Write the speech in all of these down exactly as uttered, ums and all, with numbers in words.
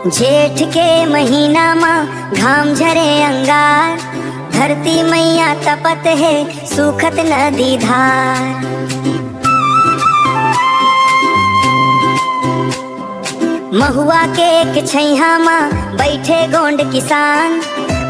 जेठ के महीना म घाम झरे अंगार, धरती मैया तपत हे सूखत नदी धार। महुआ के एक छैहा म बइठे गोंड किसान,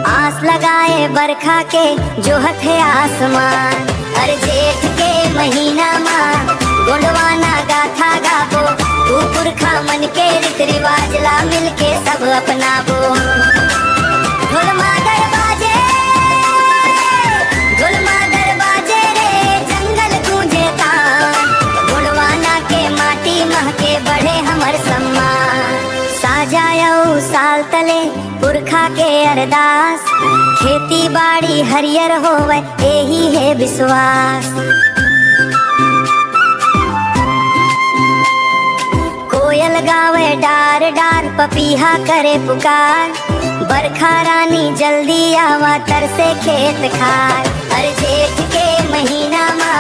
आस लगाए बरखा के जोहत हे आसमान। अरे जेठ के महीना म गोंडवाना गाथा गाबो, तू पुरखा मन के रीत रिवाज ला मिलके सब अपनाबो। ढोल मादर बाजे, ढोल मादर बाजे रे, जंगल गूंजे तान। गोंडवाना के माटी महके, बढ़े हमर सम्मान। साजा अउ साल तले पुरखा के अरदास, खेती बाड़ी हरियर होवय, एही हे विश्वास। कोयल गावे डार डार, पपीहा करे पुकार, बरखा रानी जल्दी आवा, तरसे खेत खार। अरे जेठ के महीना मा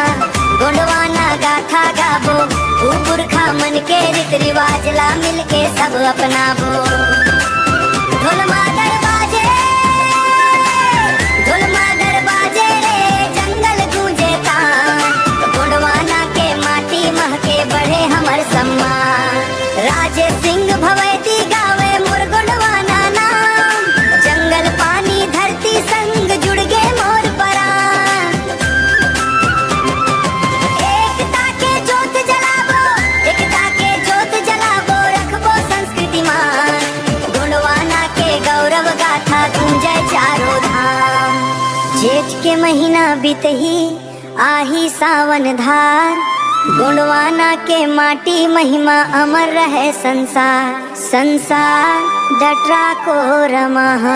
गोंडवाना गाथा गाबो, ऊ पुरखा मन के रीत रिवाज ला मिलके सब अपनाबो। ढोल मादर बाजे, ढोल मादर बाजे रे, जंगल गूंजे तान। गोंडवाना के माटी महके, बढ़े हमर सम्मान। राजेश सिंह भवैती गावे मोर गोंडवाना नाम। जंगल पानी धरती संग जुड़ गे मोर परान। एकता के जोत जलाबो, एकता के जोत जलाबो, रखबो संस्कृति मान। गोंडवाना के गौरव गाथा गूंजे चारों धाम। जेठ के महीना बीतही, आही सावन धार, गोंडवाना के माटी महिमा अमर रहे संसार। संसार डटरा कोरमहा।